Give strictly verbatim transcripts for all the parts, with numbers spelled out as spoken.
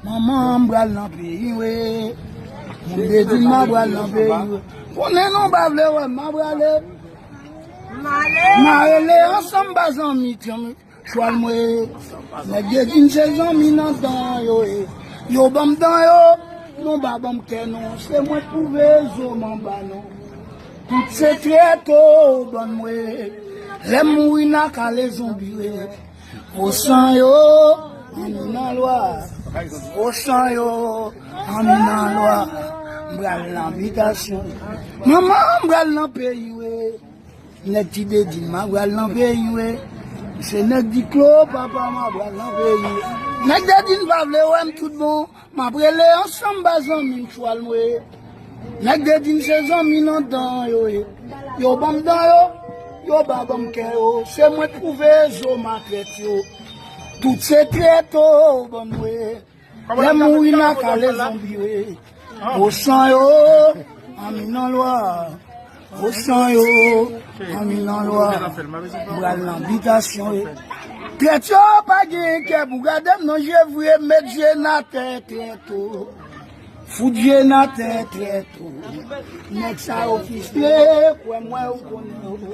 Manman, m pral nan peyi, wi. Moun te di m m a pral nan peyi, wi. Konnen nou pa vle wè m, m a prale. M a rele ansanm ba zanmi, zanmi. Chwal mwen, nèg yo di m se zanmi nan dan yo ye. Yo ban m dan yo, nou pa ban m kè non. Se mwen k pwouve zo m anba non. Tout se trèt yo ban mwen. Lè m mouri n a kale zonbi yo. Osan yo, anni nan lwa. Osan yo, anni nan lwa. M pral nan bitasyon. Manman, m pral nan peyi, wi. Nèg ki te di m a pral nan peyi, wi. Se nèg di klo, papa m a pral nan peyi. Nèg te di n pa vle wè m tout bon. M ap rele ansanm ba zanmi m chwal mwen. Nèg te di n se zanmi nan dan yo ye. Yo ban m dan yo, yo pa ban m kè yo. Se mwen k pwouve zo m a trèt yo. Tout se trèt yo ban mwen. Lè m mouri n a kale zonbi yo ye. Osan yo, anni nan lwa. Osan yo, anni nan lwa. M pral nan bitasyon yo. Trèt yo pa gen kè pou gade m nan je vre, met je n atè trèt yo. Fout je n atè trèt yo. Nèg sa yo fistre, kwè mwen ou konnen yo.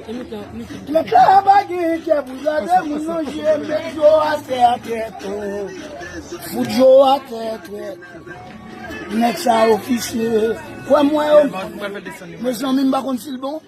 Trèt la pa gen kè pou gade moun nan je, met yo atè trèt yo. Fout yo atè trèt. Nèg sa yo fistre, kwè mwen yo. Mezanmi, m pa konn si l bon.